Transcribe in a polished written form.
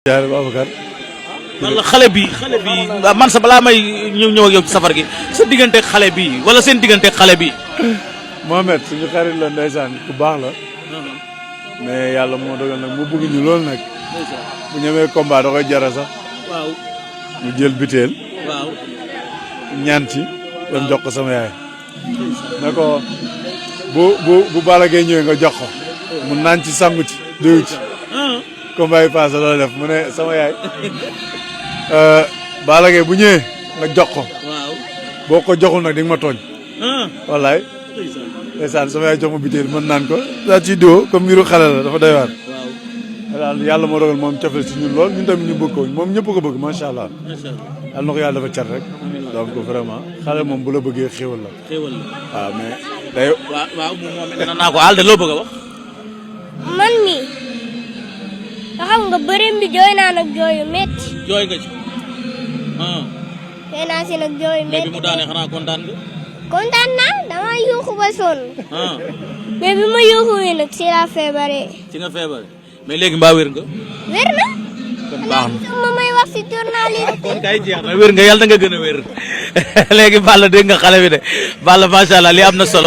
jaare Babacar. wala xale bi man sa balaa may ñëw ak yow ci safar gi sa digganteeg xale bi wala seen digganteeg xale bi. Mohamed suñu xarit la ndeysaan ku baax la. mais yàlla moo dogal nag mu bëgg ñu lool nag. bu ñëwee combat da koy jara sax. waaw. mu jël biteel. waaw. ñaan ci. dem jox ko sama yaay. ne ko bu Balla Gaye ñëwee nga jox ko. mu naan ci sangu ci déw ci. combat yi passé loolu def mu ne sama yaay. Balla Gaye bu ñëwee nga jox ko. waaw. boo ko joxul nag di nga ma tooñ. wallaay. ndeysaan sama yaay jox ma biteel mën naan ko. daa ciy diwoo comme mbiru xale la dafa doy waar. waaw. daal yàlla moo dogal moom cofeel ci ñun lool ñun tamit ñu bëgg ko moom ñëpp ko bëgg macha allah. macha allah. yàlla na ko yàlla dafa cat rek. donc vraiment xale moom bu la bëggee xéwal la. xéwal la. waaw mais day. waaw moom dana naa ko àll de loo bëgg a wax. man mi nga xam nga bëreem bi jooy naa nag jooy yu métti. jooy nga ci. jooy naa si nag jooy yu mais métti. bi mu daanee xanaa kontaan nga. kontaan naa dama yuuxu ba sonn. mais bi ma yuuxu wi nag si laa feebaree. ci nga feebar mais léegi mbaa wér nga. wér na. kon baax na ma may wax si journaliste. kon kay jeex na wér nga yàlla na nga gën a wér léegi Balla dégg nga xale bi de Balla macha allah li am na solo.